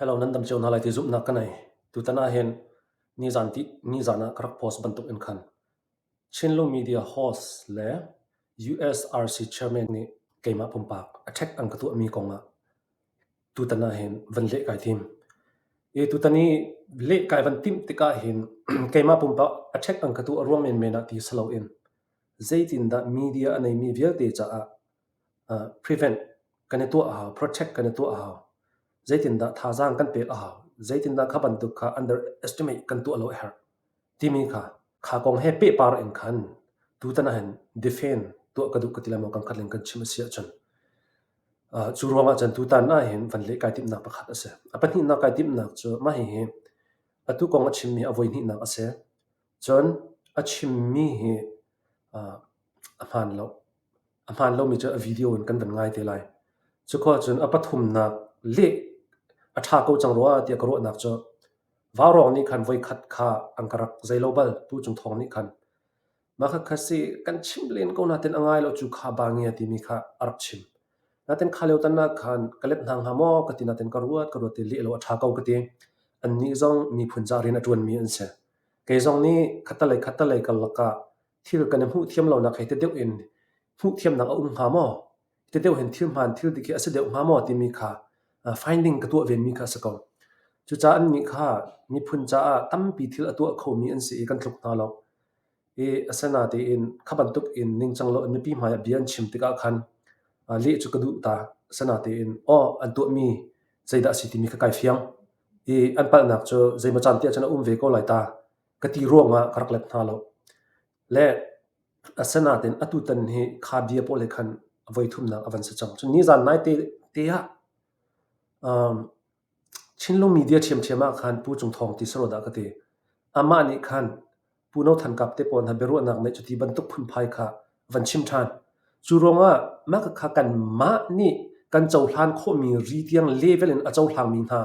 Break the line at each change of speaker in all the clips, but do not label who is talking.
Hello, nan dam cio hna lai ti zumhnak ka nei. Tutan ah hin nizan ti nizan ah ka rak post bantuk in khan Chinlung Media host le USRC chairman nih keimah pumpak attack an ka tuahmi kong ah tutan ah hin van leh kai tim. I tutan i leh kai van timh tikah hin keimah pumpak attack an ka tuah ruang menmen ah ti si loin zeitindah media a neimi vialte caah prevent kan i tuah a hau, protect kan i tuah a hau. Zeitindah thazaang kan pek a hau, zeitindah kha bantuk kha underestimate kan tuah lo a herh timi kha kha kong he pehpar in khan tutan ah hin defend tuah ka duh ka ti lai maw kam khat ling kan chim a si ahcun cu ruangah cun tutan ah hin van leh kai timhnak pakhat a si. A pahnihnak kai timhnak cu mah hihi atu kong a chimmi a voihnihnak a si. Cun a chimmi hi a hmaan lo. A hmaan lomi cu a video in kan van ngai te lai. Cukhua cun a pathumnak leh a ṭha ko cang rua tiah ka ruahnak cu vaurawng nih khan voikhat kha an ka rak zei lo bal Tu Cung Thawng nih khan mah khakha si kan chimh len ko nain a ngai lo cu kha ba ngia timi kha a rak chim. Nain kha lio tan ah khan ka let hna hnga maw ka ti nain ka ruat ka ruat i leh lo a ṭha ko ka ti. Annih zong miphun ca rian a ṭuanmi an si. Kei zong nih khattalei khattalei karlak ah thil kan i hmuh thiam lonak hei ti deuh in hmuh thiamnak a um hnga maw? Ti deuh hin thil hmaan thil dik hi a si deuh hnga maw timi kha finding ka tuah venmi kha a si ko. Cucaah annih kha miphun caah tampi thil a tuah khomi an si i kan tluk hna lo. I asinain kha bantuk in ningcang lo in mipi hmai ah bia an chim tikah khan leh cu ka duh ta. Asinain aw an tuahmi zeidah a si timi kha kai fiang. I an palhnak cu zeimaw caan tiah cun a um ve ko lai ta. Ka ti ruangah ka rak let hna lo. Le asinain atutan hi kha bia pawl he khan a voithumnak a van si cang. Cun nizan nai te, te ah um, Chinlung media ṭhiamṭhiam ah khan Pu Cung Thawng ti saro dah ka ti. Amah nih khan Pu No Than Kap te pawl hna biaruahnak neih cuti bantuk phunphai kha van chim ṭhan. Cu ruangah mah kha kanmah nih kan cohlan khawhmi ri tiang level in a cohlangmi hna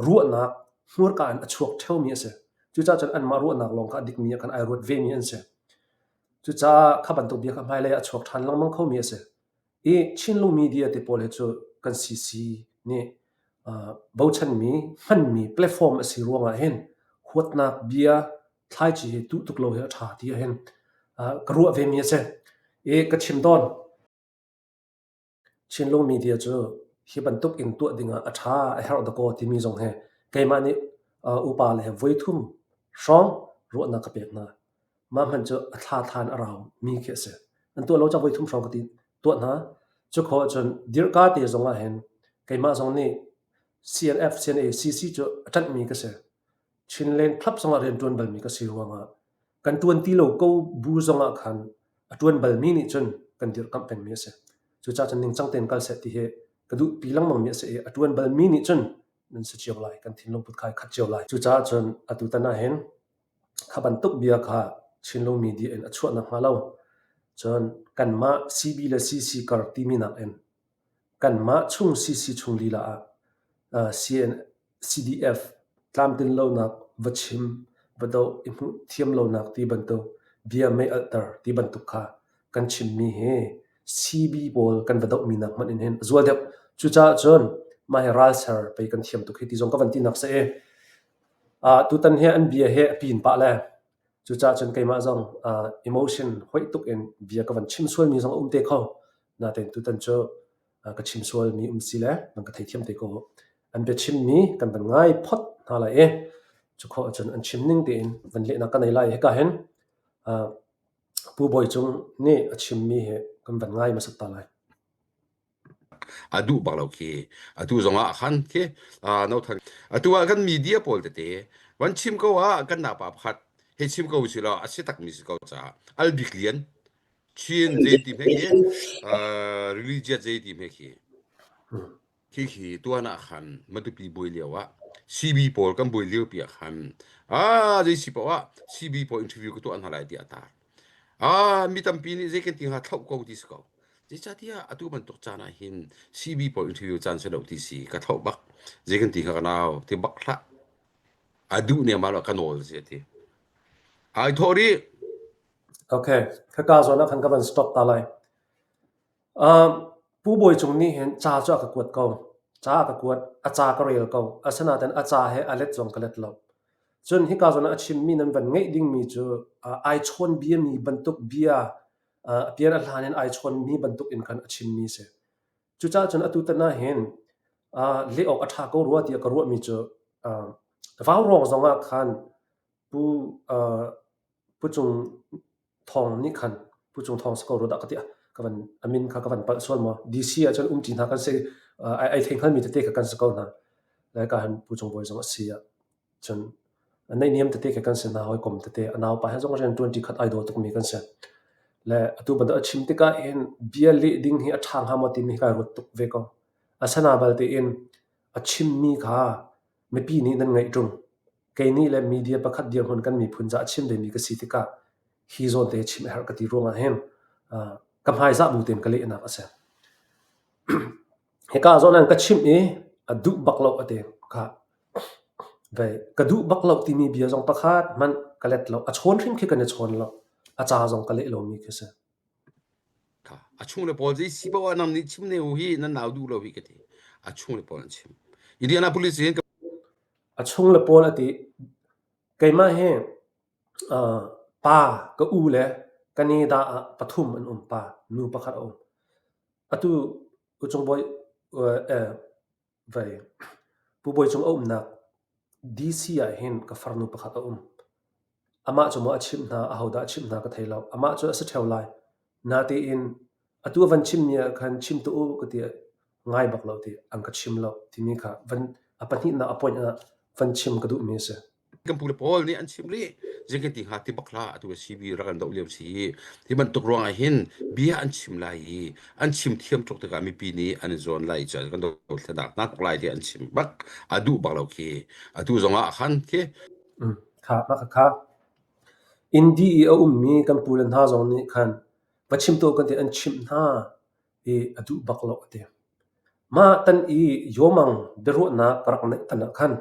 ruahnak hmurka in a chuak ṭheomi a si. Cucaah cun anmah ruahnak lawng kha a dikmi ah khan ai ruat vemi an si. Cucaah kha bantuk bia kha hmailei ah a chuak ṭhan lengmang khomi a si. I Chinlung media te pawl hi cu kan CC nih uh, bochanmi, hmanmi platform a si ruangah hin huatnak bia thlaici hi tuh tuk lo hi a ṭha ti ah hin uh, ka ruah vemi a si. I ka chim tawn. Chinlung media cu hi bantuk in tuah dingah a ṭha, a herh dakaw timi zong hi keimah nih upa le voithum hrawng ruahnak ka pek hna. Mah hmanh cu a thla thla in a rau mi khi a si. An tuah lo cang voithum hrawng ka ti tuah hna. Cu khawh ahcun dirhka te zong ah hin keimah zong nih CNF, CNA, CC cu a ṭanhmi ka si. Chinland Club zongah rianṭuan balmi ka si ruangah kan ṭuan ti lo ko bu zongah khan a ṭuan balmi nih cun kan dirhkamh pengmi a si. Cucaah cun ningcang tein kal seh ti hi ka duhpi lengmangmi a si i a ṭuan balmi nih cun nan si cio lai, kan thinlung put kha ai khat cio lai. Cucaah cun atutan ah hin kha bantuk bia kha Chinlung media in a chuah nakhnga lo cun kanmah CB le CC kar timi nakin Kanmah chung CC chung lila ah CN, CDF tlamtlin lonak va chim, va doh i hmuh thiam lonak ti bantuk bia mei alhter ti bantuk kha kan chimmi hi CB pawl kan va dohmi nak hmanh in hin a zual deuh. Cucaah cun mah hi ralser pei kan thiam tuk hi ti zong ka van tinak si i tutan hi an bia hi a pin pah le cucaah cun keimah zong emotion hoih tuk in bia ka van chim sualmi zong a um te kho. Natein tutan cu ka chim sualmi um si le nan ka theithiam te ko. An biachimmi kan van ngai phot hna lai i cu khawh ahcun an chim ning tein van lehnak ka nei lai. Hika hin Pu Bawi Cung nih a chimmi hi kan van ngai hmasat ta lai.
A duh bak lo khi. Atu zong ah khan khi no than. Atu ah kan media pawl tete van chim ko ah kan napa pakhat hei chim ko si law a si takmi si ko caah Albik Lian Chin zeiti hme khi religious zeiti hme khi khi khi tuan ah khan Matupi buai lio ah CB pawl kan buai lio pi ah khan ah zei si paoh ah CB pawl interview ka tuah hna lai tiah a tar ah mi tampi nih zei kan ti hnga thloh ko ti si ko zeicahtiah atu bantuk caan ah hin CB pawl interview caan si lo ti si ka thloh bak zei kan ti hnga ka nau ti bak hlah a duh ne ma lo ka nawl si ti ai thawh rih
Okay, khaka zawn ah khan ka van stop ta lai. Uh, Pu Bawi Cung nih hin ca cu a ka kuat ko. Ca a ka kuat, a ca ka rel ko. Asinain a ca he a let zong ka let lo. Cun hika zawn ah a chimmi nan van ngeih dingmi cu ai chawn biami bantuk bia, a pian a hlan in ai chawnmi bantuk in khan a chimmi a si. Cucaah cun atu tan ah hin leh awk a ṭha ko rua tiah ka ruahmi cu vaurawng zong ah khan Pu Pu Cung Thawng nih khan Pu Cung Thawng si ko rua dah ka ti ka van a min kha ka van palh sual maw DC ah cun umṭi hna kan si ai thei hngalmi tete kha kan si ko hna. Lai ka han Pu Cung Bawi zong a si ah cun naihniam tete kha kan si hna hawikom tete a naupa he zong rian ṭuanṭi khat ai daw tukmi kan si. Le atu bantuk a chim tikah hin bia leh ding hi a ṭha hnga maw timi hi kai ruat tuk ve ko. Asana balte in a chimmi kha mipi nih nan ngaih ṭung. Kei nih le media pakhat dirhmun kan miphun ca a chim vemi ka si tikah hi zawn te chim a herh ka ti ruangah hin ka hmaizah bu tein ka lehnak a si. Hika zawn ah ka chimh i a duh bak lo a ti. Kha vei ka duh bak lo timi bia zong pakhat hmanh ka let lo. A chawn hrim khi kan i chawn lo. A ca zong ka leh lomi khi si.
Kha a chung le pawl zei si paoh ah nang nih chim ne u hi nan nau duh lo hi ka ti. A chung le pawl an chim. Indianapolis in
A chung le pawl a ti. Keimah hi pa ka u le ka ne dah ah pathum an um pa nu pakhat a um. Atu Ucung Bawi vei Pu Bawi Cung a umnak DC ah hin ka farnu pakhat a um. Amah cu maw a chimh hna, ahodah a chimh hna ka thei lo. Amah cu a si ṭheo lai. Natein atu a van chimmi ah khan chim tuah u ka ti ngai bak lo ti an ka chim lo timi kha van a pahnihnak a point ah van chim ka duhmi a si.
Kan pu le pawl nih an chim rih zei kan ti hnga ti bak hlah atu CB rak an doh lio si hi bantuk ruang ah hin bia an chim lai i an chim thiam tuk tikah mipi nih an i zawn lai i kan dothlenak hna tuk lai ti an chim bak a duh bak lo khi atu zong ah khan khi
Kha mah kha Indi i a ummi kan pu le hna zong nih khan va chim tuah kan ti an chimh hna i a duh bak lo a ti. Mah tan i Yawmang biaruahnak ka rak neih tan ah khan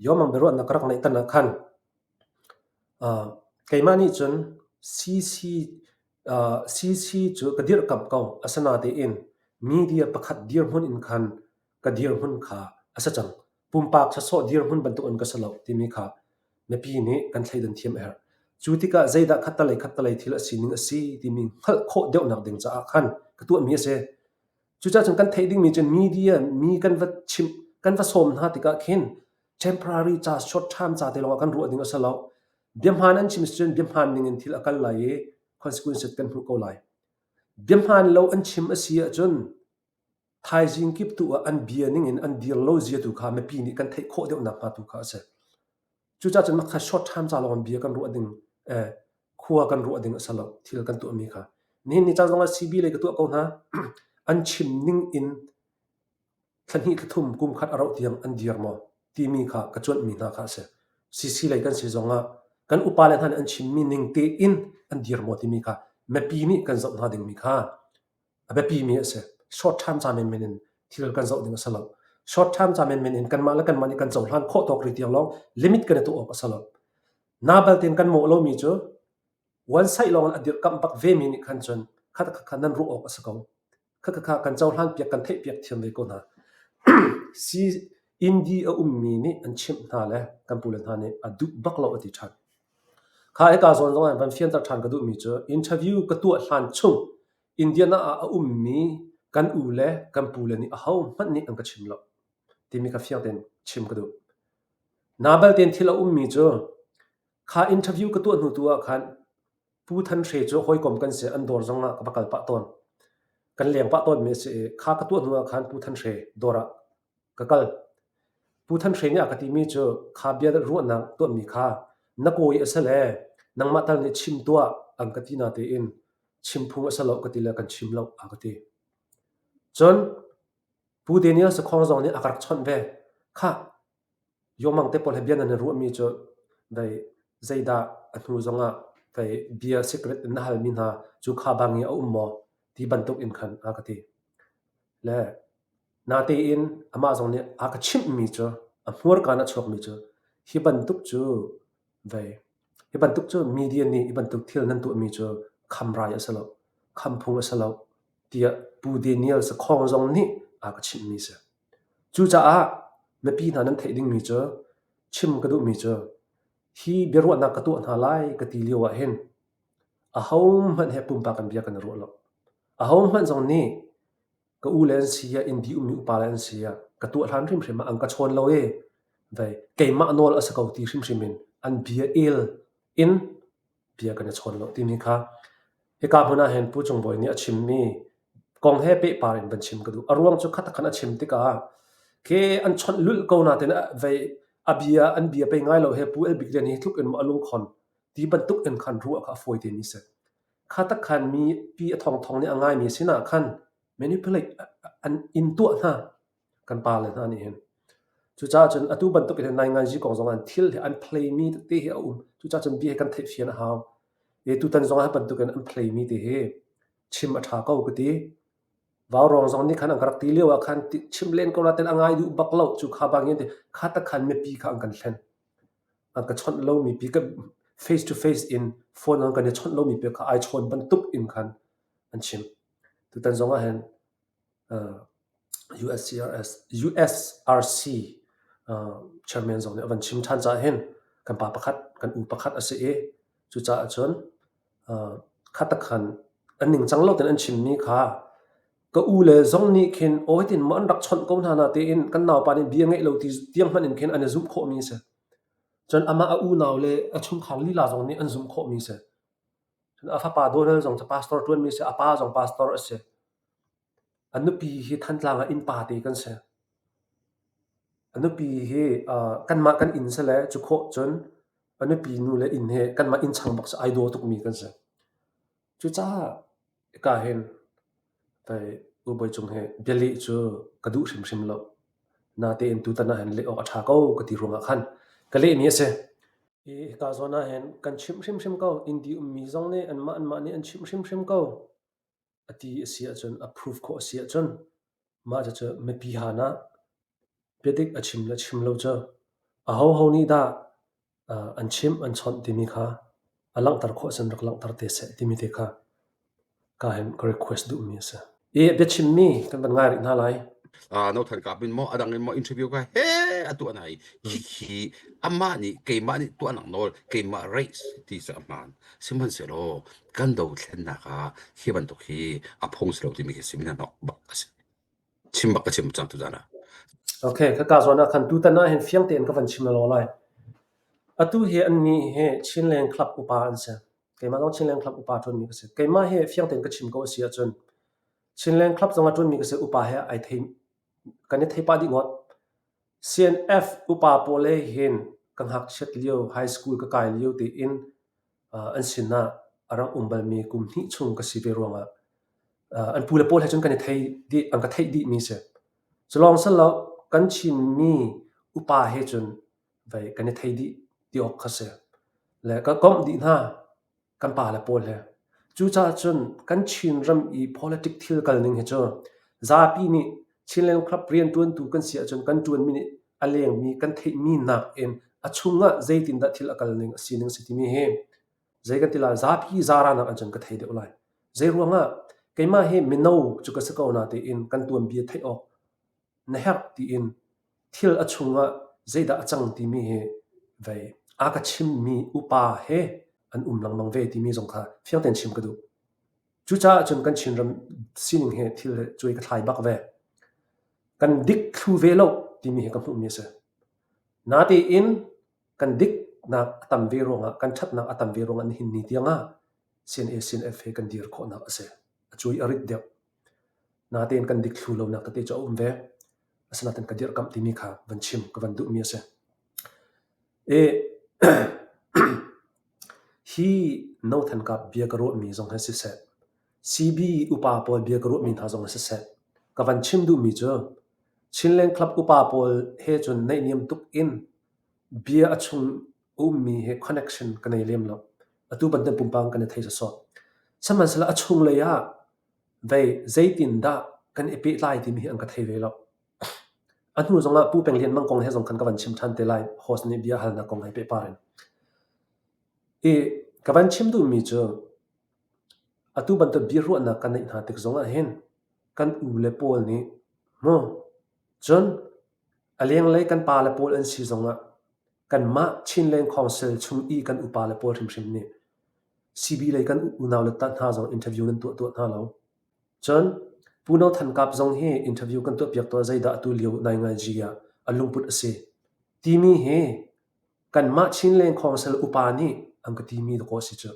Yawmang biaruahnak ka rak neih tan ah khan keimah nih cun CC CC cu ka dirhkamh ko. Asinain media pakhat dirhmun in khan ka dirhmun kha a si cang. Pumpak sawsawh dirhmun bantuk in ka si lo timi kha mipi nih kan thleidan thiam a herh. Cu tikah zeidah khattalei khattalei thil a sining a si timi hngalh khawh deuhnak ding caah khan ka tuahmi a si. Cucaah cun kan theih dingmi cu media mi kan va chimh kan va sawm hna tikah khin temporary ca short term ca te lawngah kan ruah ding a si lo. Biahmaan an chim cun biahmaan ning in thil a kal lai i consequences kan hmuh ko lai. Biahmaan lo an chim a si ahcun thaizing kip tu ah an bia ning in an dir lo zia tu kha mipi nih kan theih khawh deuh nakhnga tu kha a si. Cucaah cun mah kha short term ca lawng in bia kan ruah ding eh, khua kan ruah ding a si lo thil kan tuahmi kha. Nihin ni caan zongah CB lei ka tuah ko hna. an chim ning in thla hnih thla thum kum khat a rauh tiang an dir maw timi kha ka cuanhmi hna kha a si. CC lei kan si zongah kan upa le hna nih an chimmi ning tein an dir maw timi kha mipi nih kan zoh hna dingmi kha a biapimi a si. Short term ca menmen in thil kan zoh ding a si lo. Short term ca menmen in kanmah le kanmah nih kan cohlan khawh tawk ri tiang lawng limit kan i tuah awk a si lo. Na balte in kan mawh lomi cu one side lawng in a dirhkamh bak vemi nih khan cun kha kha nan ruah awk a si ko. Kha kha kan cohlan piak kan theih piak thiam ve ko hna. Si Indi a ummi nih an chimh hna le kan pule hna nih a duh bak lo a ti ṭhan. Kha hika zawn zong ah van fianter ṭhan ka duhmi cu interview ka tuah hlan chung Indiana ah a ummi kan u le kan pule nih ahohmanh nih an ka chim lo timi kha fiang tein chim ka duh. Nabal tein thil a ummi cu kha interview ka tuah hnu tu ah khan Pu Than Hre cu hawikom kan si, an dawr zong ah ka va kal pah tawn. Kan leng pah tawnmi a si i kha ka tuah hnu ah khan Pu Than Hre dawr ah ka kal. Pu Than Hre nih a ka timi cu kha bia ruahnak tuahmi kha na kawi a si le nangmah tal nih chim tuah an ka ti natein chim phung a si lo ka ti le kan chim lo a ka ti. Cun Pu Daniel Sakhong zong nih a ka rak chawnh ve. Khah, Yawmang te pawl he bia nan i ruahmi cu vei zeidah a hnu zongah vei bia secret in na halmi hna cu kha bang i a um maw ti bantuk in khan a ka ti. Le natein amah zong nih a ka chimhmi cu a hmurka in a chuakmi cu hi bantuk cu vei hi bantuk cu media nih hi bantuk thil nan tuahmi cu khamrai a si lo, khamphung a si lo tiah Pu Daniel Sakhong zong nih a ka chimhmi si. Cucaah mipi hna nan theih dingmi cu chim ka duhmi cu hi biaruahnak ka tuah hna lai ka ti lio ah hin ahohmanh he pumpak in bia kan i ruah lo. Ahohmanh zong nih ka u le an si ah, inn dih ummi upa le an si ah ka tuah hlan hrimhrim ah an ka chawn lo i vei keimah nawl a si ko ti hrimhrim in an bia el in bia kan i chawn lo timi kha hika hmun ah hin Pu Cung Bawi nih a chimmi kong he pehpar in van chim ka duh. A ruang cu khatakhan a chim tikah khi an chawnh lulh ko nain vei a bia an bia pei ngai lo he Pu El Bik Lian hi tluk in maw a lungkhon ti bantuk in khan ruah kha a fawi te mi si. Kha tak khan mi pi a thongthong nih a ngaimi sinah khan manipulate an in tuah hna kan pa le hna nih hin. Cucaah cun atu bantuk in nainganzi kong zong an thil hi an play mi tete hi a um. Cucaah cun bia hi kan theih fian a hau. E tutan zong ah bantuk in an play mi te hi chim a ṭha ko ka ti. Vaurawng zong nih khan an ka rak ti lio ah khan chim len ko nain a ngai duh bak lo cu kha bangin kha tak khan mipi kha an kan hlen. An ka chawnh lomi pi ka face to face in phone an kan i chawnh lomi pi kha ai chawn bantuk in khan an chim. Tutan zong ah hin USCRS, USRC chairman zong nih a van chim ṭhan caah hin kan pa pakhat, kan u pakhat a si i cucaah cun khatakhan an ningcang lo tein an chimmi kha ka u le zong nih khin aw hitin maw an rak chawnh ko hna na tiin kan naupa nih bia ngeih lo ti tiang hmanh in khin an i zumh khawhmi a si. Cun amah a unau le a chungkhar lila zong nih an zumh khawhmi a si. Cun a fapa Donald zong cu pastor ṭuanmi a si, a pa zong pastor a si. A nupi hi Thantlang ah innpa te kan si. A nupi hi kanmah kan inn si le cu khawh cun a nupi nu le inn hi kanmah inn chang bak si ai daw tukmi kan si. Cucaah hika hin U Bawi Cung hi bialeh cu ka duh hrimhrim lo. Natein tutan ah hin leh awk a ṭha ko ka ti ruangah khan ka lehmi a si. Hi hika zawn ah hin kan chimh hrimhrim ko. Indi ummi zong nih anmah anmah nih an chimh hrimhrim ko. A ti a si ahcun a proof khawh a si ahcun mah cucu mipi han ah biadik a chim le chim lo cu ahoho nih dah an chimh an chawnh timi kha a langhter khawh ahcun rak langhter te seh timi te kha ka hin ka request duhmi a si. I biachimmi kan van ngai rih hna lai.
No than kap in maw adang in maw interview ka he atu anai khi khi amah nih keimah nih tuah nak nawl keimah race ti cu a hmaan sihmanhsehlaw kan dothlennak ah hi bantuk hi a phung si lo timi khi sim na nok bak a si chim bak ka chim cang tu zan ah
Okay, ka zawn ah khan tutan ah hin fiang tein ka van chim lo lai. Atu hi an nih hi Chinland Club upa an si. Keimah zong Chinland Club upa ṭuanmi ka si. Keimah hi fiang tein ka chim ko a si ahcun Chinland Club zong ah ṭuanmi ka si upa he ai thei kan i thei pah dih ngawt. CNF upa pawl he hin ka ngakchiat lio high school ka kai lio tein an sinah a rak um balmi kum hnih chung ka si ve ruangah an pu le pawl he cun kan i thei dih an ka theih dihmi si. Cu lawng si lo kan Chinmi upa he cun vei kan i thei dih ti awk kha si. Le ka komh dih hna kan pale pawl he. Cucaah cun kan Chinram i politic thil kal ning hi cu zapi nih Chinland Club rianṭuantu kan si ahcun kan ṭuanmi nih a lengmi kan theihmi nakin a chungah zeitindah thil a kal ning a sining a si timi hi zei kan ti lai zapi zaran ah cun ka thei deuh lai. Zei ruangah keimah hi mino cu ka si ko natein kan tuanbia theih awk na herh tiin thil a chungah zeidah a cang timi hi vei a ka chimmi upa he an um lengmang ve timi zong kha fiang tein chim ka duh. Cucaah cun kan Chinram sining hi thil cuai ka thlai bak ve. Kan dik thlu ve lo timi hi ka hmuhmi a si. Natein kan diknak a tam ve ruangah kan ṭhatnak a tam ve ruangah nihin ni tiangah CNA CNF he kan dir khawhnak a si. A cuai a rit deuh. Natein kan dik thlu lonak tete cu a um ve. Asinain ka dirhkamh timi kha van chim ka van duhmi a si. E hi No Than Kap bia ka ruahmi zong hi siseh, CB upa pawl bia ka ruahmi hna zong hi siseh, ka van chim duhmi cu Chinland Club upa pawl he cun naihniam tuk in bia a chung ummi he connection ka nei lem lo. Atu bantuk pumpak kan i thei sawsawh. Sihmanhsehlaw a chunglei ah vei zeitindah kan i pehtlai timi hi an ka thei ve lo. A hnu zongah Pu Peng Lian Mang kong he zong khan ka van chim ṭhan te lai. Host nih bia halnak kong he pehpar in. I ka van chim duhmi cu atu bantuk biaruahnak kan neih hna tik zongah hin kan u le pawl nih Mu. Cun a lenglei kan pale pawl an si zongah kanmah Chinland Council chung i kan upa le pawl hrimhrim nih CB lei kan unau le hna zong interview nan tuah tuah hna lo. Cun Pu No Than Kap zong hi interview kan tuahpiak tuah zeidah atu lio naingaiji ah a lungput a si timi hi kanmah Chinland Council upa nih an ka timi dakaw a si cu.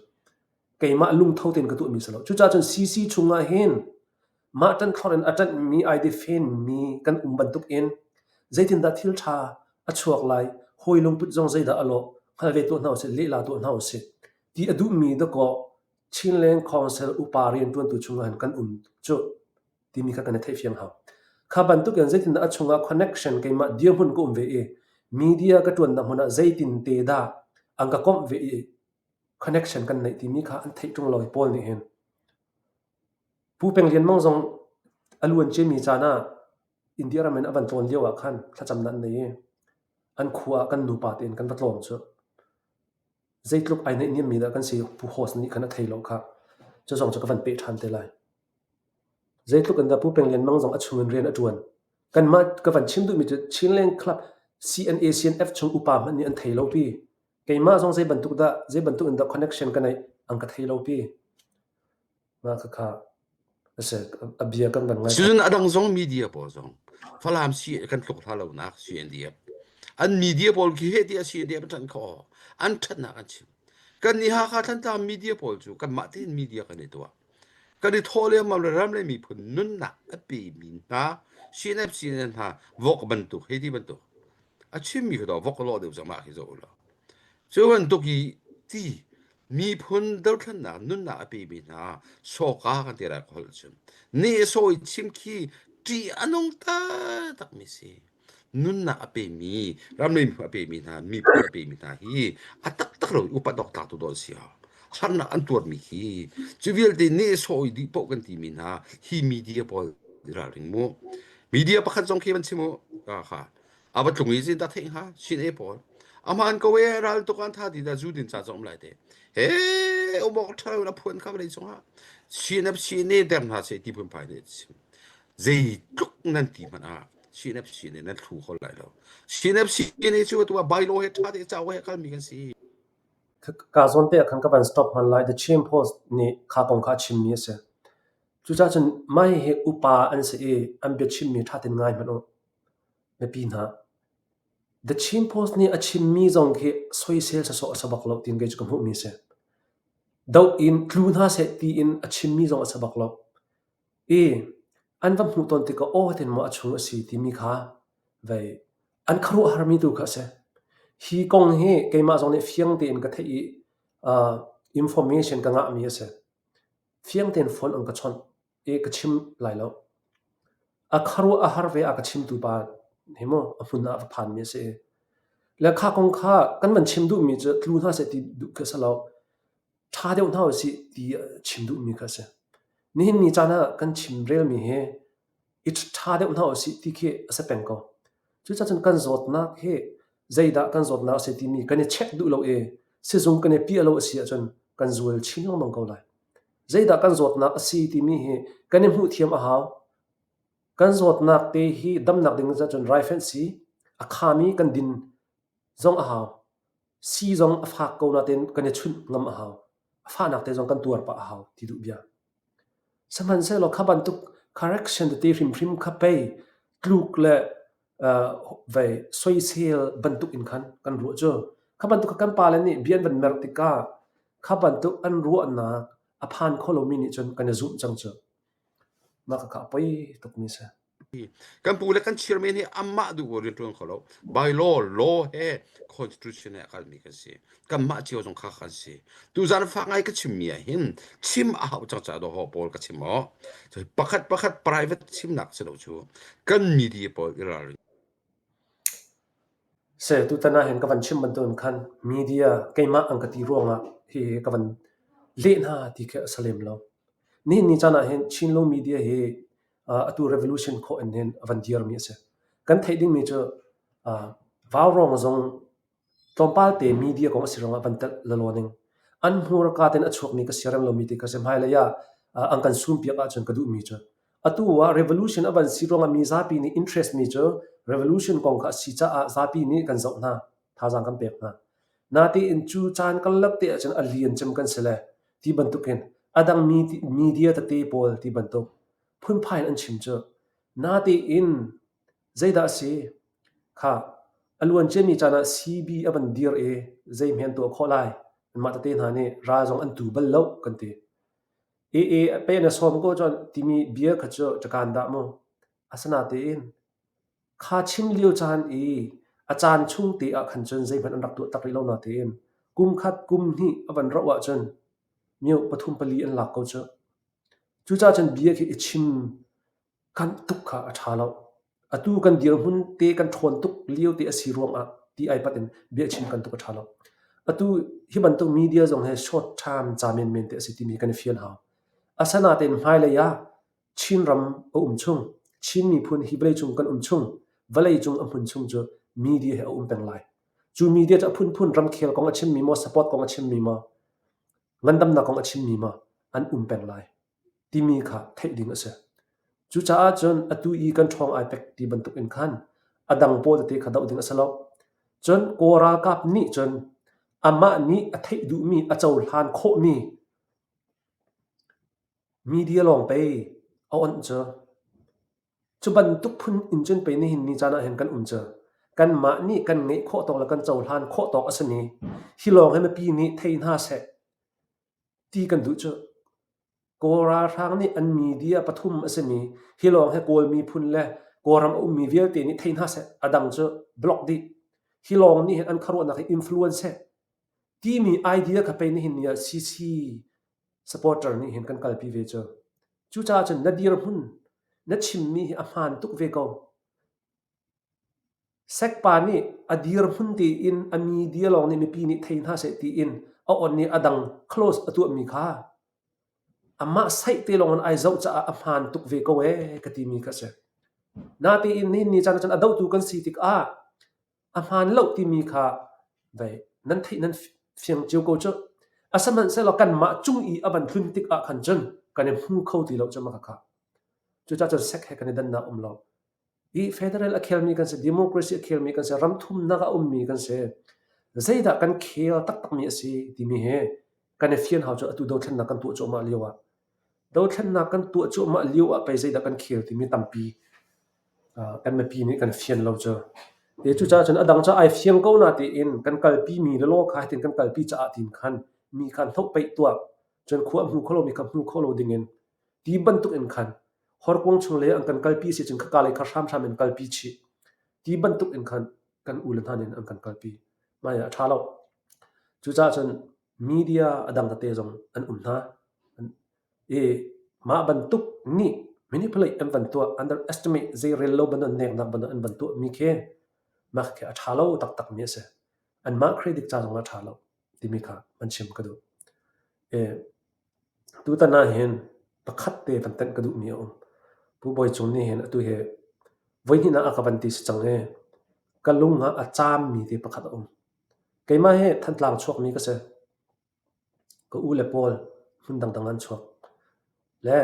Keimah lungtho tein ka tuahmi si lo. Cucaah cun CC chungah hin mah ṭanhthlorh in a ṭanhmi ai defenmi kan um bantukin zeitindah thil ṭha a chuak lai, hawi lungput zong zeidah a lawh, hngal ve tuah hna usih, lehla tuah hna usih ti a duhmi dakaw Chinland Council upa rianṭuantu chungah hin kan um cu timi kha kan i theihfiang hau. Kha bantukin zeitindah a chungah connection keimah dirhmun ka um ve i media ka ṭuannak hmun ah zeitin te dah an ka komh ve i connection kan neih timi kha an theih ṭung lo i Paul nih hin. Pu Peng Lian Mang zong a luan ciami caan ah India ram in a van tlawn lio ah khan thlacamnak an nei i an khua ah kan nupa tein kan va tlawng cu. Zeitluk ai neihniammi dah kan si Pu Host nih khan a thei lo khah. Cu zong cu ka van peh ṭhan te lai. Zeitluk in dah Pu Peng Lian Mang zong a chung in rian a ṭuan. Kanmah ka van chim duhmi cu Chinland Club CNA CNF chung upa hmanh nih an thei lo pi. Keimah zong zei bantuk dah zei bantuk in dah connection ka neih an ka thei lo pi. Mah khakha a si. A bia kan van ngai.
Cun a dang zong media pawl zong Falam si kan tluk hla lonak CNDF an media pawl khi he tiah CNDF an ṭanh kho an ṭhatnak an chim kan nih Hakha Thantlang media pawl cu kanmah tein media kan i tuah kan i thawh lengmang le ram le miphun nunnak a pemi hna CNF CNN hna vok bantuk hei ti bantuk a chimmi kha vok lawh deuh cang mah khi zoh ulaw cu bantuk i ti miphun dothlennak nunnak a pemi hna sawka kan ti rai holh cun ne sawi chim khi ṭih a nung taktak mi si nunnak a pemi ram le miphun a pemi hna miphun a pemi hna hi a taktak lo upat awk tlak tu dawn si harnak an tuarmi khi cu vialte ne sawi dih poh kan timi hna hi media pawl ralring mu media pakhat zong khi van chim u kha a va tlung i zin ta theih hnga sin e pawl aman ko e ral tuk an tha ti da zu din cha zong lai te he umok thalo na phuan kha lei chungah CNF CNA der hna se ti phun phai ne chim zei tluk nan ti hmanh ah CNF CNA nan thlu kho lai lo CNF CNA cu tu by law he tha te chau he kalmi kan si
Ka zawn te ah khan ka van stop hman lai. The Chin Post nih kha kong kha a chimmi a si. Cucaah cun mah hihi upa an si i an biachimmi ṭha tein ngai hmanh u. Mipi hna, The Chin Post nih a chimmi zong khi soisel sawsawh a si bak lo tiin kei cu ka hmuhmi a si. Doh in tlu hna seh tiin a chimmi zong a si bak lo. I an va hmuh tawn tikah aw tin maw a chung a si timi kha vei an khuaruahharmi tu kha a si. Hi kong hi keimah zong nih fiang tein ka theih i uh, information ka ngahmi a si. Fiang tein phone an ka chawnh i ka chim lai lo. A khuaruah a har ve a ka chimtu pa hi mu a hmun ah va phanmi a si i. Le kha kong kha kan van chim duhmi cu tlu hna seh ti duh khi a si lo. Ṭha deuh hna usih ti chim duhmi kha a si. Nihin ni caan ah kan chimrelmi hi i ṭha deuh hna usih ti khi a si peng ko. Cucaah cun kan zawtnak hi zeidah kan zawtnak a si timi kan i check duh lo i sizung kan i piah lo a si ahcun kan zual chin lengmang ko lai. Zeidah kan zawtnak a si timi hi kan i hmuhthiam a hau. Kan zawtnak te hi damnak ding cun raifanh sii a khami kan din zong a hau. Sii zong a fak ko nain kan i chunh ngam a hau. A fahnak te zong kan tuar pah a hau ti duh bia. Sihmanhsehlaw kha bantuk correction tete hrimhrim kha pei tluk le vei soisel bantuk in khan kan ruah cu. Kha bantuk kha kan pale nih bia an van mer tikah kha bantuk an ruahnak a phan kho lomi nih cun kan i zumh cang cu. Mah khakha a poi tukmi a si.
Kan pu le kan chairman hi amah duh rian ṭuan kho lo. By law, law he constitution he a kalmi kan si. Kanmah cio zong kha kan si. Tuzan fak ngai ka chimmi ah hin chim a hau cang caah dawh pawl ka chim aw. Pakhat pakhat private chimnak si lo cu kan media pawl i ralring.
Se tutan ah hin ka van chim bantukin khan media keimah an ka ti ruangah hihi ka van leh hna ti khi a si lem lo. Nihin ni caan ah hin Chinlung media hi atu revolution khawh in hin a van dirmi a si. Kan theih dingmi cu vaurawng zong tlawmpal te media kong a si ruangah van telh lalaw ning. An hmurka tein a chuakmi ka siarem lomi ti kha si. Hmailei ah an kan sumpiak ahcun ka duhmi cu. Atu ah revolution a van si ruangah mi zapi nih interest mi cu revolution kong kha a si caah zapi nih kan zoh hna, thazaang kan pek hna. Natein cu caan karlak te ahcun a lian cem kan si le ti bantukin a dang media tete pawl ti bantuk phunphai in an chim cu. Natein zeidah a si? Kha a luan ciami caan ah CB a van dir i zeihme an tuah khawh lai? Anmah tete hna nih ral zong an tu bal lo kan ti. AA pe na sawm ko cun timi bia kha cu ṭakaan dah mu. Asinain kha chim lio caan i a caan chung te ah khan cun zeihmanh an rak tuah tak rih lo natein kum khat kum hnih a van rauh ahcun mioh pathum pali an lak ko cu. Cucaah cun bia khi i chim Kanh tuk kha a ṭha lo. Atu kan dirhmun te kan ṭhawn tuk lio te a si ruangah ti aipat in biachim kan tuk a ṭha lo. Atu hi bantuk media zong hi short term ca menmen te a si timi kan i fian hau. Asanatein hmailei ah Chinram a um chung, Chin miphun hi vawleicung kan um chung, vawleicung a hmun chung cu media hi a um peng lai. Cu media cu a phunphun ramkhel kong a chimmi maw, support kong a chimmi maw, ngandamnak kong a chimmi maw an um peng lai. Timi kha theih ding a si. Cucaah cun atu i kan ṭhawng ai pek ti bantuk in khan a dang pawl tete kha doh ding a si lo. Cun Kawl ralkap nih cun amah nih a theih duhmi, a cohlan khawhmi media lawng pei a onh cu. Cu bantuk phun in cun pei nihin ni caan ah hin kan um cu. Kanmah nih kan ngeih khawh tawk le kan cohlan khawh tawk a simi hi lawng hi mipi nih thei hna seh ti kan duh cu. Kawl ralhrang nih an media pathum a simi hi lawng hi Kawl miphun le Kawlram a ummi vialte nih thei hna seh, a dang cu block dih. Hi lawng nih hin an khuaruahnak hi influence seh timi idea kha pei nihin ni ah CC supporter nih hin kan kalpi ve cu. Cucaah cun na dirhmun na chimmi hi a hmaan tuk ve ko. Sekpa nih a dirhmun tein a media lawng nih mipi nih thei hna seh tiin a on i a dang close a tuahmi kha amah saih te lawng in ai zoh caah a hmaan tuk ve ko ee ka timi kha a si. Natein nihin ni caan ahcun a dohtu kan si tikah a hmaan lo timi kha vei nan theih nan fiang cio ko cu. Asihmanhsehlaw kanmah cung i a van tlun tik ah khan cun kan i hmu kho ti lo cu mah kha. Cucaah cun sek he kan i dannak um lo. I federal a khelmi kan si, democracy a khelmi kan si, ram thumnak a ummi kan si. Zeidah kan khel taktakmi a si timi hi kan i fian hau cu atu dothlennak kan tuah cuahmah lio ah. Dothlennak kan tuah cuahmah lio ah pei zeidah kan khel timi tampi kan mipi nih kan fian lo cu. Te cucaah cun a dang cu ai fiang ko na tiin kan kalpi mi le law kha hitin kan kalpi caah tin khan mi khan hloh peih tuah cun khua hmu kho lomi kha hmu kho lo dingin ti bantuk in khan horkuang chung lei an kan kalpi si cun khaka lei kha hramhram in kalpi chih ti bantuk in khan kan u le hna nih an kan kalpi. Mah a ṭha lo. Cucaah cun media a dang tete zong an um hna. I mah bantuk nih manipulate an van tuah, underestimate zeirel lo bantuk neknak bantuk an van tuah mi khi mah khi a ṭha lo taktak mi a si. Anmah credit ca zong ah a ṭha lo timi kha van chim ka duh. I Tutan ahhin pakhat te van tenh ka duhmi a um. Pu Bawi Cung nih hin atu hi voihnih ah a ka van ti si cang i ka lung ah a caammi te pakhat a um. Keimah hi Thantlang chuakmi ka si. Ka u le pawl hmun dangdang an chuak. Le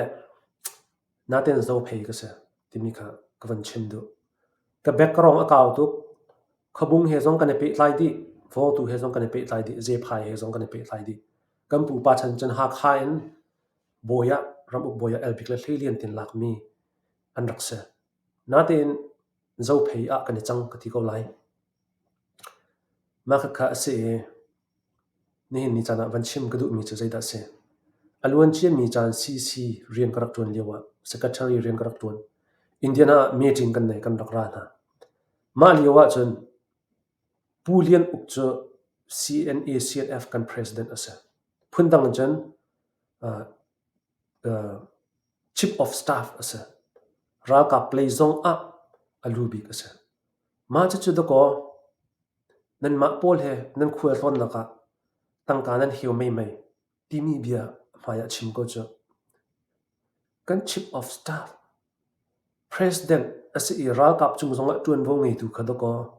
natein Zophei ka si timi kha ka van chim duh. Ka background a kau tuk. Khuabung he zong kan i pehtlai dih. Vawngtu he zong kan i pehtlai dih. Zephai he zong kan i pehtlai dih. Kan pupa chan cun Hakha in bawi ah ramuk bawi ah Elbik le Hleilian tin lakmi an rak si. Natein Zophei ah kan i cang ka ti ko lai. Mah khakha a si i nihin ni caan ah van chim ka duhmi cu zeidah a si? A luanciami caan CC rian ka rak ṭuan lio ah secretary rian ka rak ṭuan. Indiana ah meeting kan nei kan rak ra hna. Mah lio ahcun Pu Lian Uk cu CNA CNF kan president a si. Phundang in cun Chief of Staff a si. Ralkap lei zong ah a lu bik a si. Mah cucu dakaw nanmah pawl he nan khualtlawnnak ah tangka nan heu meimei timi bia hmai ah chim ko cu. Kan Chief of Staff President a si i ralkap cung zongah ṭuanvo ngeitu kha dakaw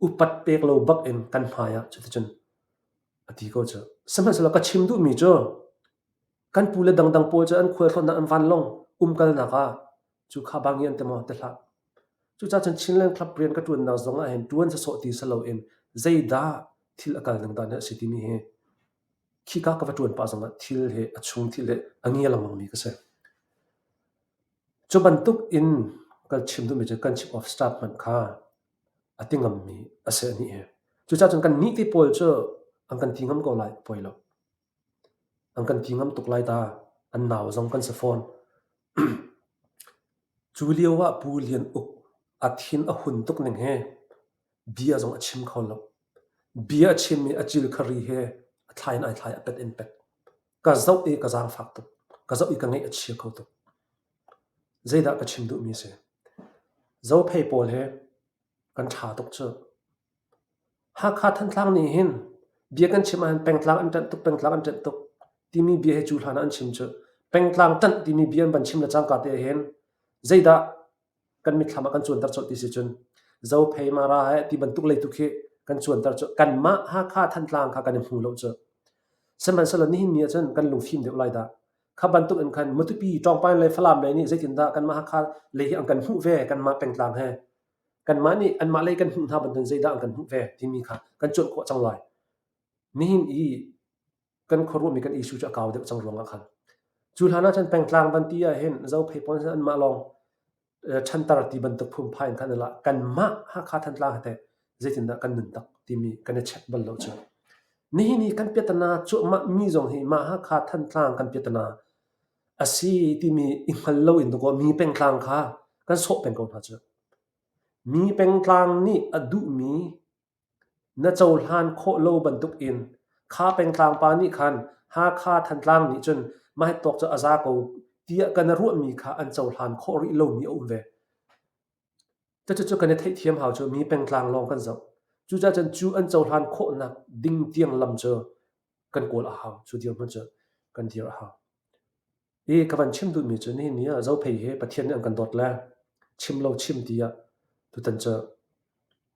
upat pek lo bak in kan hmai ah cuticun a ti ko cu. Sihmanhsehlaw ka chim duhmi cu kan pule dangdang pawl cu an khualtlawnnak an vanlawng. Umkalnak ah cu kha bangi an ti maw ti hlah. Cucaah cun Chinland Club rian ka ṭuannak zong ah hin ṭuan sawsawh ti si loin zeidah thil a kal ning dan hi a si timi hi khika ka va ṭuan pah zongah thil hi a chung thil hi a ngia lengmangmi ka si. Cu bantuk in kan chim duhmi cu kan chief of staff hmanh kha a ti ngammi a si anih hi. Cucaah cun kannih ti pawl cu an kan ti ngam ko lai, poi lo. An kan ti ngam tuk lai ta. An nau zong kan si fawn. Cu lio ah Pu Lian Uk a thin a hun tuk ning hi bia zong a chim kho lo. Bia a chim i a cil khari he a thlai in ai thlai, a pet in pet. Ka zoh i ka zaangfak tuk. Ka zoh i ka ngaih a chia kho tuk. Zeidah ka chim duhmi a si? Zophei pawl hi kan ṭha tuk cu. Hakha Thantlang nih hin bia kan chim ahhin pengtlang an ṭanh tuk, pengtlang an ṭanh tuk timi bia hi cu hlan ah an chim cu. Pengtlang ṭanh timi bia an van chim le cangka te ahhin zeidah kan mitthlam ah kan cuanter colh ti si cun Zophei Mara he ti bantuk lei tu khi kan cuanter cu kanmah Hakha Thantlang kha kan i hmu lo cu. Sihmanhsehlaw nihin ni ahcun kan lungfim deuh lai dah. Kha bantuk in khan Matupi, Ṭawngpai le Falam lei nih zeitindah kanmah Hakha lei hi an kan hmuh ve kanmah pengtlang he. Kanmah nih anmah lei kan hmuh hna bantukin zeidah an kan hmuh ve timi kha kan cuanh khawh cang lai. Nihin i kan khuaruahmi kan issue cu a kau deuh cang ruangah khan. Cu hlan ah cun pengtlang van ti ah hin Zophei pawl anmah lawng ṭhantar ti bantuk phungphai in khan i lah kanmah Hakha Thantlang he teh zeitindah kan nun tak timi kan i check bal lo cu. Nihin i kan piatana cuahmah mi zong hi mah Hakha Thantlang kan piatana a si timi i hngal lo in dakaw mi pengtlang kha kan sawh peng ko hna cu. Mi pengtlang nih a duhmi na cohlan khawh lo bantukin kha pengtlang pa nih khan Hakha Thantlang nih cun mah hi tawk cu a za ko tiah kan ruahmi kha an cohlan khawh rih lomi a um ve. Cucu kan i theihthiam hau cu mi pengtlang lawng kan zoh. Cucaah cun cu an cohlan khawhnak ding tiang lam cu kan kawl a hau. Cu dirhmun cu kan dir a hau. I ka van chim duhmi cu nihin ni ah Zophei hi Pathian nih an kan dawt le chim lo chim ti ah tutan cu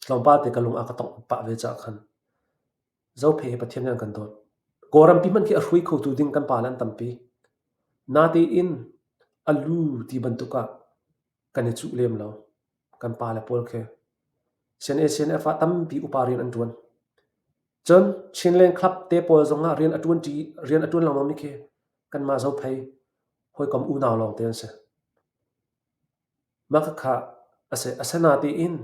tlawmpal te ka lung a ka tongh pah ve caah khan Zophei hi Pathian nih an kan dawt. Kawlrampi hmanh khi a hrui khotu ding kan pale an tampi. Natein a lu ti bantuk ah kan i cuh lem lo. Kan pale pawl khi CNA CNF ah tampi upa rian an ṭuan. Cun Chinland Club te pawl zongah rian a ṭuan ṭi rian a ṭuan lengmangmi khi kanmah Zophei hawikom unau lawngte an si. Mah khakha a si. Asinain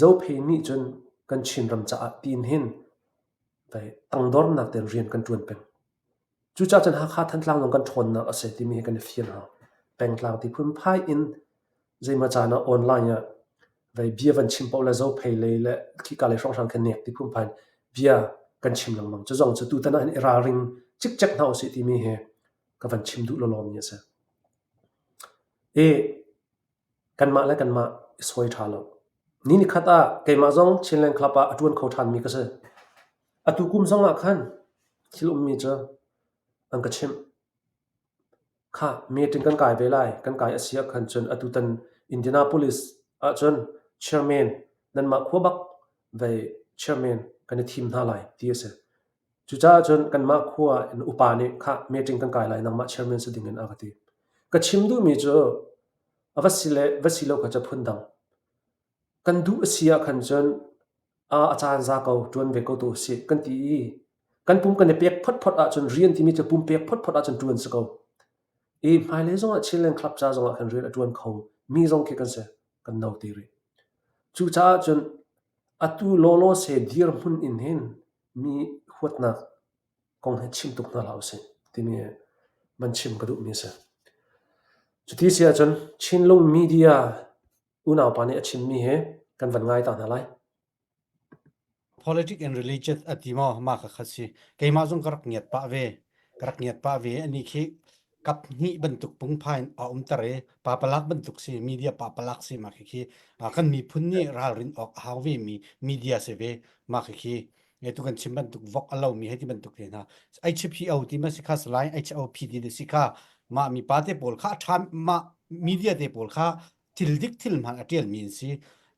Zophei nih cun kan Chinram caah tiin hin tangdornak tein rian kan ṭuan peng. Cucaah cun Hakha Thantlang zong kan ṭhawnnak a si timi hi kan i fian hau. Pengtlang ti phunphai in zeimaw caan ah online ah vei bia van chim paoh le Zophei lei le khika lei hrawnghrang khin nek ti phunphai in bia kan chim lengmang. Cu zong cu tutan ah hin i ralring cikcek hna usih timi hi ka van chim duh lawlawmi a si. I kanmah le kanmah i sawi ṭha lo. Ni nikhat ah keimah zong Chinland Club ah a ṭuan kho ṭhanmi ka si. Atu kum zong ah khan thil ummi cu an ka chimh. Khah, meeting kan kai ve lai. Kan kai a si ahkhan cun atutan Indianapolis ahcun chairman nanmah khua bak vei chairman kan i thim hna lai ti a si. Cucaah cun kanmah khua in upa nih khah meeting kan kai lai nangmah chairman si ding in a ka ti. Ka chim duhmi cu a va si le va si lo kha cu phundang. Kan duh a si ahkhan cun a caan za ko ṭuan ve ko tu usih kan ti i kan pum kan i pek photphot ahcun rian timi cu pumpek photphot ahcun ṭuan si ko. I hmailei zongah Chinland Club ca zongah khan rian a ṭuan kho mi zong khi kan si kan no te rih. Cucaah cun atu lawlaw se dirhmun in hin mi huatnak kong hi chim tuk hna hlah usih timi van chim ka duhmi a si. Cuti si ahcun Chinlung media unaupa nih a chimmi hi kan van ngai ta hna lai.
Politics and religion a ti maw mah kha kha si. Keimah zong ka rak ngiat pah ve. Ka rak ngiat pah ve. Ani khi kap hnih bantuk pungphai in a umter i papalak bantuk si media papalak si mah khi khi kan miphun nih ralrin awk a hau ve mi media si ve mah khi khi tu kan chim bantuk vok a lo mi hei ti bantuk te hna HPO ti ma si kha salai HOP ti si kha mah mi pa te pawl kha tha mah media te pawl kha thil dik thil hman a tial mi an si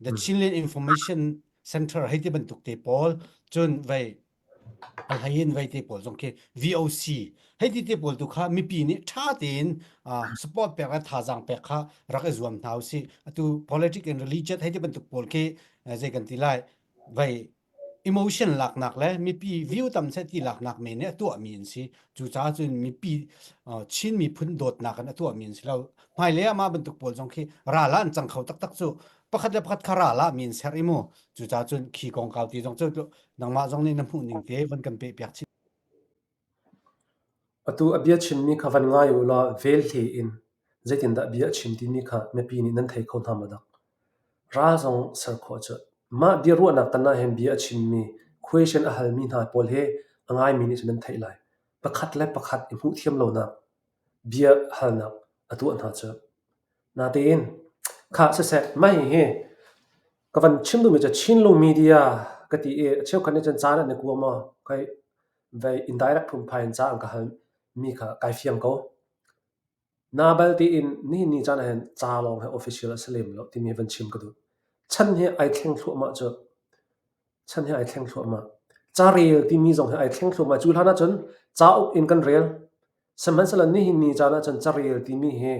the Chinland Information Center hei ti bantuk te pawl cun vei. A hlei in vei te pawl zong khi VOC hei ti te pawl tu kha mipi nih ṭha tein support pek le thazaang pek kha rak i zuam hna usih. Atu politic and religion hei ti bantuk pawl khi zei kan ti lai vei emotion laknak le mipi view tam seh ti laknak men nih a tuahmi an si. Cucaah cun mipi Chin miphun dawtnak in a tuahmi an si lo. Hmailei ah mah bantuk pawl zong khi ral ah an cang kho taktak cu. Pakhat le pakhat kha ral ah mi an ser i mu. Cucaah cun khi kongkau ti zong cu nangmah zong nih na hmuh ning te van kan peh piak chih.
Atu a bia chimmi kha van ngai u law velhle in zeitindah bia a chim timi kha mipi nih nan thei kho hna maw dak? Ral zong ser khawh cu. Mah biaruahnak tan ahhin bia a chimmi, question a halmi hna pawl hi a ngaimi nih cun nan theih lai. Pakhat le pakhat i hmuhthiam lonak, bia halnak a tuah hna cu. Natein, khah siseh, mah hihi ka van chim duhmi cu Chinlung media ka ti i a cheukhat nih cun caan an i kua maw? Kai vei indirect phunphai in ca an ka halmi kha kai fiang ko. Na bal tiin nihin ni caan ahhin ca lawng hi official a si lem lo timi van chim ka duh. Chan hi ai thleng thluahmah cu. Chan hi ai thleng thluahmah. Carel timi zong hi ai thleng thluahmah. Cu hlan ahcun cauk in kan rel. Sihmanhsehlaw nihin ni caan ahcun carel timi hi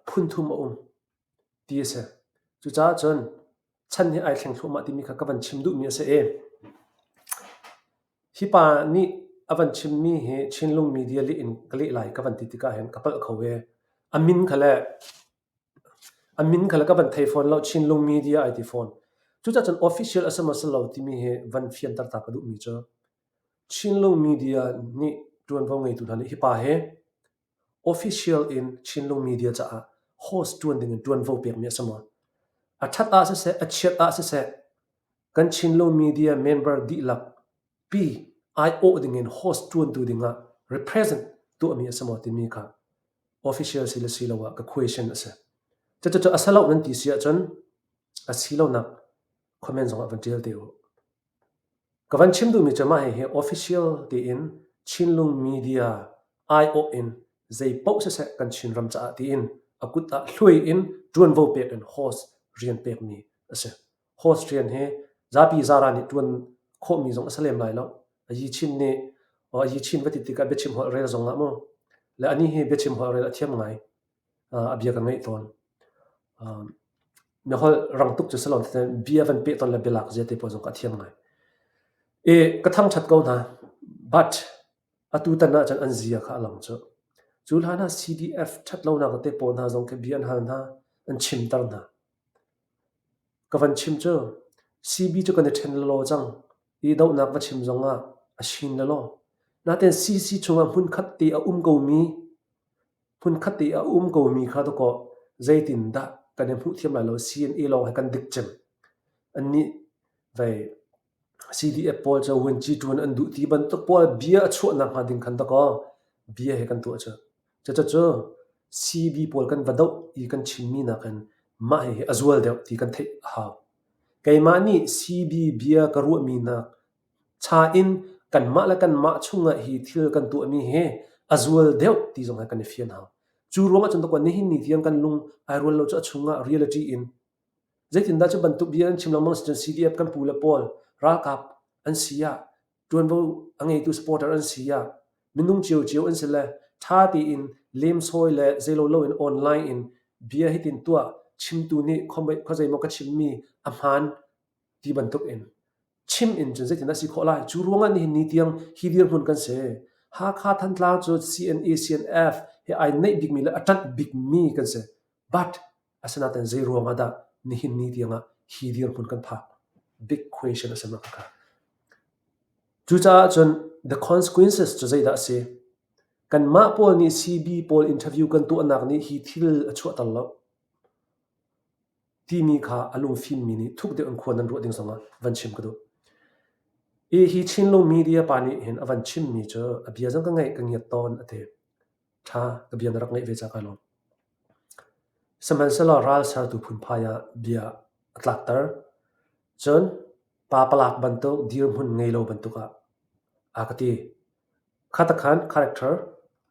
phun thum a um ti a si. Cucaah cun chan hi ai thleng thluahmah timi kha ka van chim duhmi a si i hi pa nih a van chimmi hi Chinlung media leh in ka leh lai ka van ti tikah hin ka palh kho ve. A min kha le a min kha le ka van thei fawn lo Chinlung media ai ti fawn. Cucaah cun official a si maw si lo timi hi van fianter ta ka duhmi cu Chinlung media nih ṭuanvo ngeitu hna nih hi pa hi Official in Chinlung media caah host ṭuan dingin ṭuanvo pekmi a si maw? A ṭhat ah siseh, a chiat ah siseh, kan Chinlung media member dihlak pi aiawh dingin host ṭuantu dingah represent tuahmi a si maw timi kha official si le si lo ah ka question a si. Cucu a si lo nan ti si ahcun a si lonak comment zongah van ṭial te u. Ka van chim duhmi cu mah hihi official tiin Chinlung media aiawh in zei paoh siseh kan Chinram caah tiin a kut ah hluai in ṭuanvo pek in host rian pekmi a si. Host rian hi zapi zara nih ṭuan khawhmi zong a si lem lai lo. A yi chin nih a yi chin va ti tikah biachim holh rel zong ah mu le anih hi biachim holh rel a thiam ngai. A bia ka ngaih tawn. Na holh rang tuk cu si lo bia van peh tawn le bialak zia te pawl zong ka thiam ngai. I ka thangṭhat ko hna. But atu tan ahcun an zia kha a lang cu. Cu hlan ah CDF ṭhat lonak te pawl hna zong khi bia an hal hna, an chimter hna. Ka van chim cu CB cu kan i ṭhen lelaw cang. I dohnak va chim zong ah a shin lelaw. Natin CC chungah hmunkhat te a um komi Hmunkhat i a um komi kha dawkaw zeitindah kan i hmuhthiam lai lo CNA lawng he kan dik cem. Annih vei CDF pawl cu vuanci ṭuan an duh ti bantuk pawl bia a chuahnak hnga ding khan dawkaw bia he kan tuah cu. Cucu CB pawl kan va doh i kan chimmi nakin mah hihi a zual deuh ti kan theih a hau. Keimah nih CB bia ka ruahmi nak Cha in kanmah le kanmah chungah hi thil kan tuahmi hi a zual deuh ti zong hi kan i fian hau. Cu ruangah cun dawkaw nihin ni tiang kan lung ai rual lo cu a chungah reality in zeitindah cu bantuk bia an chim lengmang si cun CDF kan pu le pawl ralkap an si ah ṭuanvo a ngeitu supporter an si ah minung ciocio an si le ṭha tein lemsawi le zeilo loin online in bia hitin tuah chimtu nih khuazei maw ka chimmi a hmaan ti bantuk in chim in cun zeitin a si khawh lai? Cu ruangah nihin ni tiang hi dirhmun kan si. Hakha Thantlang cu CNA CNF he ai neih bikmi le a ṭanh bikmi kan si. But asinain zei ruangah dah nihin ni tiangah hi dirhmun kan phak? Big question a si mak ka. Cucaah cun the consequences cu zeidah a si? Kanmah pawl nih CB pawl interview kan tuahnak nih hi thil a chuahter lo. Timi kha a lungfimmi nih thuk deuh in khua nan ruah ding zongah van chim ka duh. I hi Chinlung media pa nih hin a van chimmi cu a bia zong ka ngaih ka ngiat tawn a ti. Ṭha, ka bia na rak ngaih ve ca kai lawm. Sihmanhsehlaw ral sertu phunphai ah bia a tlakter. Cun pa palak bantuk dirhmun ngei lo bantuk ah a ka ti. Khatakhan character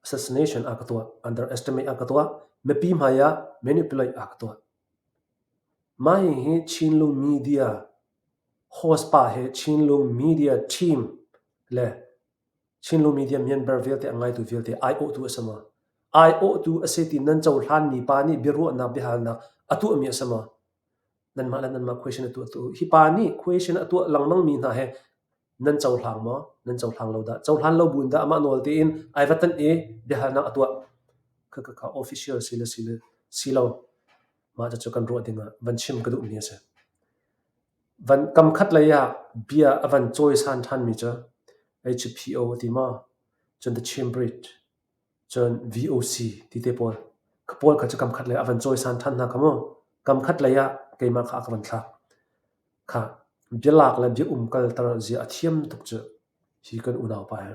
assassination a ka tuah, underestimate a ka tuah, mipi hmai ah manipulate a ka tuah. Mah hihi Chinlung Media host pa he Chinlung Media team. Le Chinlung Media member vialte a ngaitu vialte aiawhtu a si maw? Aiawhtu a si ti nan cohlanmi pa nih biaruahnak biahalnak a tuahmi a si maw? Nanmah le nanmah question a tuahtu. Hi pa nih question a tuah lengmangmi hna he nan cohlang maw? Nan cohlang lo dah? Cohlan lo buin dah amah nawl tein ai va tanh i biahalnak a tuah. Kha kha kha official si le si le si lo. Mah cucu kan ruah ding ah van chim ka duhmi a si. Van kam khat lei ah bia a van cawisan ṭhanmi cu HPO a ti maw? Cun The Chin Bridge, cun VOC ti te pawl. Kha pawl kha cu kam khat lei ah a van cawisan ṭhan hna kha mu. Kam khat lei ah keimah kha a ka van thlak. Kha bialak le bia umkalter zia a thiam tuk cu hi kan unaupa hi.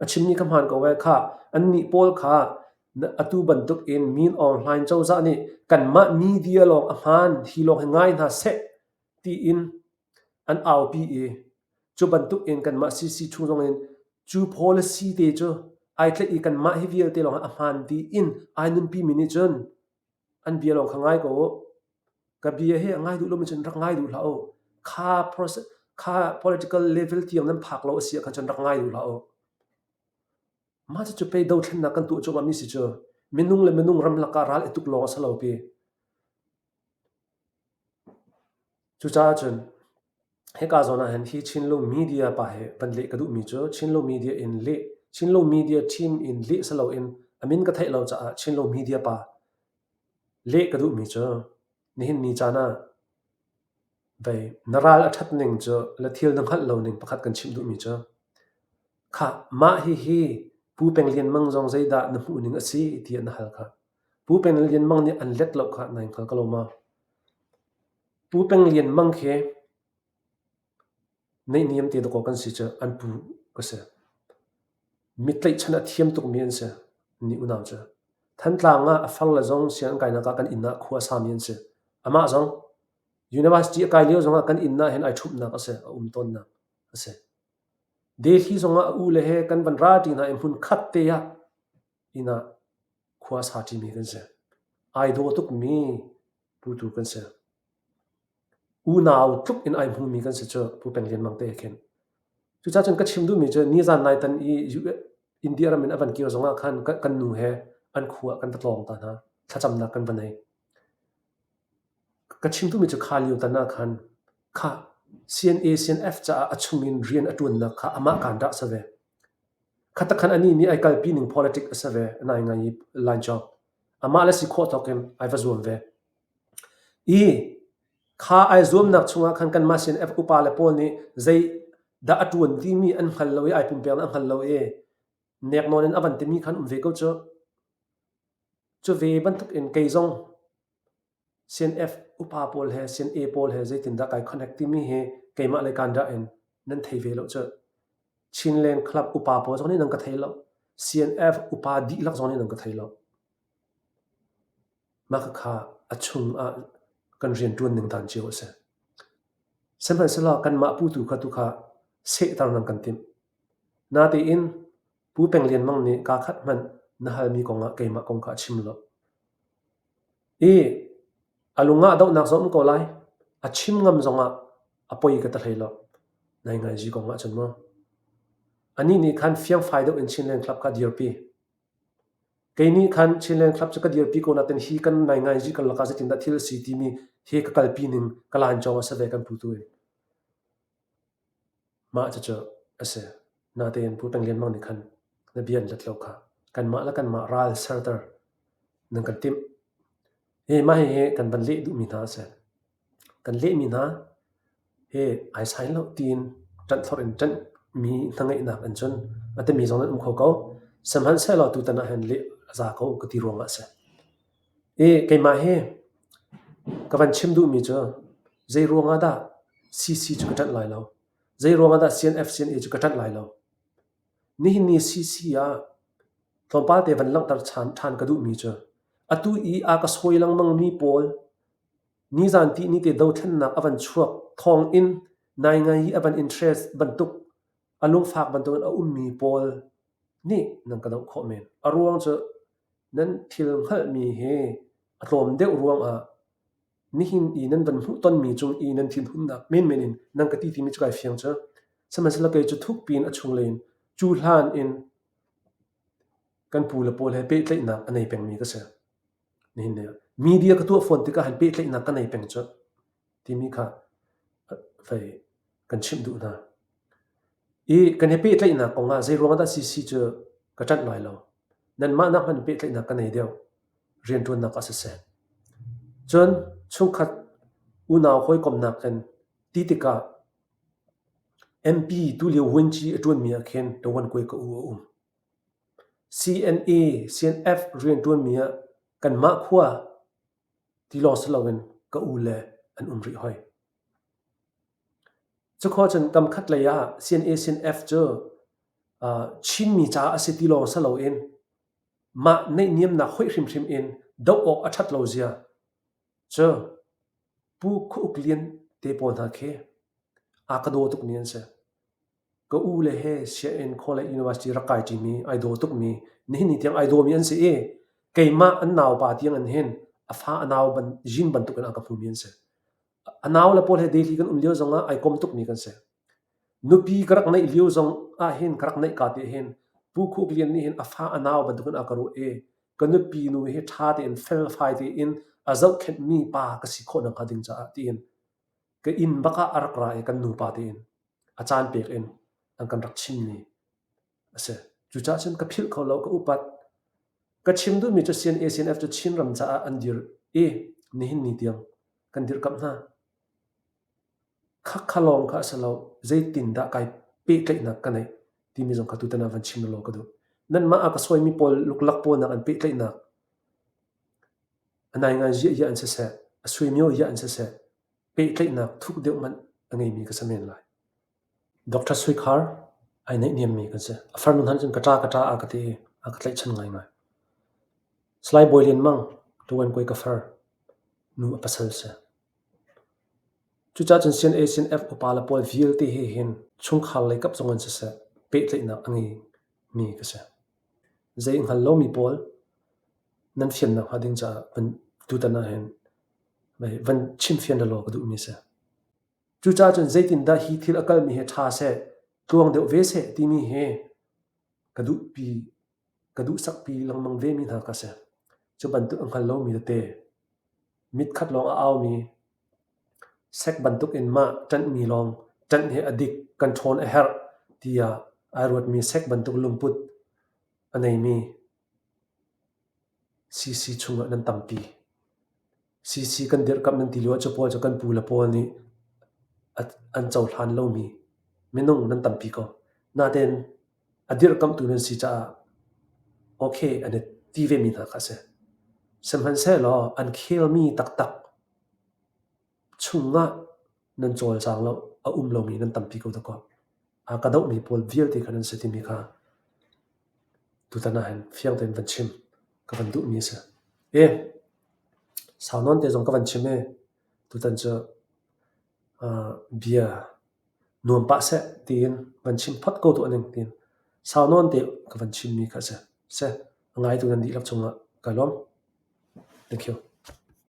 A chimmi kha hmaan ko ee. Khah, annih pawl kha atu bantuk in Min Aung Hlaing cozah nih kanmah media lawng a hmaan, hi lawng hi ngai hna seh tiin an aupi i cu bantuk in kanmah CC chung zong in cu policy te cu ai tlaih i kanmah hi vialte lawng hi a hmaan tiin ai nunpimi nih cun an bia lawng kha ngai ko u. Ka bia hi a ngai duh lomi cun rak ngai duh hlah u. Kha process, kha political level tiang nan phak lo a si ahkhan cun rak ngai duh hlah u. Mah cucu pei dothlennak kan tuah cuahmahmi si cu. Minung le minung ramlak ah ral i tuk lawng a si lo pi. Cucaah cun hika zawn ah hin hi Chinlung media pa hi van leh ka duhmi cu Chinlung media in leh Chinlung media team in leh si loin a min ka theih lo caah Chinlung media pa Leh ka duhmi cu nihin ni caan ah vei na ral a ṭhat ning cu le thil na hngalh lo ning pakhat kan chimh duhmi cu khah mah hihi Pu Peng Lian Mang zong zeidah na hmuh ning a si tiah na hal khah. Pu Peng Lian Mang nih an let lo khah nai hngal ko lo maw? Pu Peng Lian Mang khi Naihniam te dawkaw kan si cu an pu ka si. Mi tlaihchan a thiam tukmi an si. Ni unau cu. Thantlang ah a far le zong sianginn kainak ah kan inn ah khua a sami an si. Amah zong university a kai lio zongah kan inn ah hin ai ṭhumhnak a si, a um tawnnak a si. Delhi zongah a u le he kan van ra ṭi hna i hmun khat te ah inn ah khua a sa ṭimi kan si. Ai daw tukmi putu kan si. Unau tluk in ai hmumi kan si cu Pu Peng Lian Mang te he khin. Cucaah cun ka chim duhmi cu nizan nai tan i India ram in a van kir zongah khan kan nu he an khua ah kan va tlawng ta hna. Thlacamnak kan va nei. Ka chim duhmi cu kha lio tan ah khan kha CNA CNF caah a chungin rian a ṭuannak kha amah kaan dah si ve. Khatakhan anih nih ai kalpi ning politic a si ve nai ngai i lainchawk. Amah le si khawh tawk in ai va zuam ve. I kha ai zuamnak chungah khan kanmah sin upa le pawl nih zei dah a ṭuan timi an hngal lo i ai pumpek an hngal lo i neknawn in a van timi khan um ve ko cu. Cu ve bantuk in kei zong CNF upa pawl he CNA pawl he zeitindah kai connect timi hi keimah le kan dah in nan thei ve lo cu. Chinland Club upa pawl zong nih nan ka thei lo. CNF upa dihlak zong nih nan ka thei lo. Mah khakha a chung ah kan rianṭuan ning dan cio a si. Sihmanhsehlaw kanmah putu kha tu kha sehter nan kan timh. Natein Pu Peng Lian Mang nih kaa khat hmanh na halmi kongah keimah kong kha a chim lo. I a lung ah dohnak zong um ko lai. A chim ngam zongah a poi ka ti hlei lo. Naingaiji kong ahcun maw. Anih nih khan fiangfai deuh in Chinland Club kha dirpi. Kei nih khan Chinland Club cu ka dirpi ko nain hi kan naingaiji karlak ah zeitindah thil a si timi hi ka kalpi ning ka lancawng a si ve kan putu in. Mah cucu a si. Natein Pu Peng Lian Mang nih khan na bia an let lo kha kanmah le kanmah ral serter nan kan timh. Hi mah hihi kan van leh duhmi hna a si. Kan lehmi hna hi ai sai lo tiin ṭanh thlorh in ṭanhmi hnangeihnak in cun a timi zong nan um kho ko. Sihmanhsehlaw tutan ah hin leh a za ko ka ti ruangah a si. I keimah hi ka van chim duhmi cu zei ruangah dah CC cu ka ṭanh lai lo? Zei ruangah dah CNF CNA cu ka ṭanh lai lo? Nihin ni CC ah tlawmpal te van langhter ṭhan ka duhmi cu atu i a ka sawi lengmangmi pawl nizan tihni te dothlennak a van chuak thawng in naingai i a van interest bantuk a lungfak bantukin a ummi pawl nih nan ka doh khawh men. A ruang cu nan thil hngalhmi hi a tlawm deuh ruangah nihin i nan van hmuhtonmi cung i nan thinhunnak menmen in nan ka ti timi cu kai fiang cu. Sihmanhsehlaw kei cu thukpi in a chunglei in cu hlan in kan pu le pawl he pehtlaihnak a nei pengmi ka si. Nihin ni ah media ka tuah fawn tikah hin pehtlaihnak ka nei peng cu timi kha fei kan chimh duh hna. I kan i pehtlaihnak kong ah zeiruang ah dah CC cu ka ṭanh lai lo. Nanmah nak hmanh pehtlaihnak ka nei deuh. Rianṭuannak ah siseh. Cun chungkhat unau hawikomhnak in ti tikah MP tulio vuanci a ṭuanmi ah khin Ṭawan Kue ka u a um. CNA, CNF rianṭuanmi ah kanmah khua ti lawng si loin ka u le an um rih hoi. Cukhua cun kam khat lei ah CNA, CNF cu Chinmi caah a si ti lawng si loin mah neihniamnak hoih hrimhrim in doh awk a ṭhat lo zia cu Pu Khua Uk Lian te pawl hna khi aa ka daw tukmi an si. Ka u le he sianginn college university rak kai ṭimi ai daw tukmi nihin ni tiang ai dawmi an si i keimah an naupa tiang in hin a fa a nau ban yin bantukin a ka hmumi an si. A nau le pawl he Delhi kan um lio zongah ai kom tukmi kan si. Nupi ka rak neih lio zong ah hin ka rak neih ka te hin Pu Khuk Lian nih hin a fa a nau bantukin a ka ruah i ka nupi nu hi ṭha tein felfai tein a zohkhenhmi pa ka si khawh nakhnga ding caah tiin ka inn bak ah a rak ra i kan nupa tein a caan pek in an kan rak chimmi a si. Cucaah cun ka philh kho lo, ka upat. Ka chim duhmi cu CNA, CNF cu Chinram caah an dir i nihin ni tiang kan dirkamh hna. Khakha lawng kha a si lo, zeitindah kai pehtlaihnak ka neih timi zong kha tutan ah van chim law ka duh. Nanmah a ka sawimi pawl luklak pawl nak an pehtlaihnak a naingai ziah iah an siseh, a suimio iah an siseh, pehtlaihnak thuk deuh hmanh a ngeimi ka si men lai. Dr. Sui Khar ai naihniammi kan si. A farnu hna nih cun ka ṭa ka ṭa a ka ti i a ka tlaihchan ngaingai. Salai Bawi Lian Mang, Tuan Kawi ka far, nu a pasal si. Cucaah cun CNA CNF upa le pawl vialte he hin chungkhar lei kap zong in siseh pehtlaihnak a ngeimi ka si. Zei hngal lomi pawl nan fiannak hnga ding caah van tutan ah hin van chimfian law ka duhmi a si. Cucaah cun zeitindah hi thil a kalmi hi ṭha seh, tluang deuh ve seh timi hi ka duhpi, ka duhsakpi lengmang vemi hna ka si. Cu bantuk a hngal lomi tete, mit khat lawng a aumi, sek bantuk in mah ṭanhmi lawng ṭanh hi a dik, kan ṭhawn a herh tiah ai ruatmi sek bantuk lungput a neimi CC chungah nan tampi. CC kan dirhkamh nan ti lio ah cu pawl cu kan pu le pawl nih an cohlan lomi minung nan tampi ko. Natein a dirhkamhtu nan si caah okay an i ti vemi hna kha a si. Sihmanhsehlaw an khelmi taktak chungah nan cawlcang lo, a um lomi nan tampi ko dakaw. A ka dohmi pawl vialte kha nan si timi kha tutan ah hin fiang tein van chim ka van duhmi a si. E, sau nawn te zong ka van chim i tutan cu uh, bia nuam pah seh tiin van chim phot ko tuah ning tiin sau nawn te ka van chimmi kha a si. Se, a ngaitu nan dihlak cungah ka lawm. Thank you.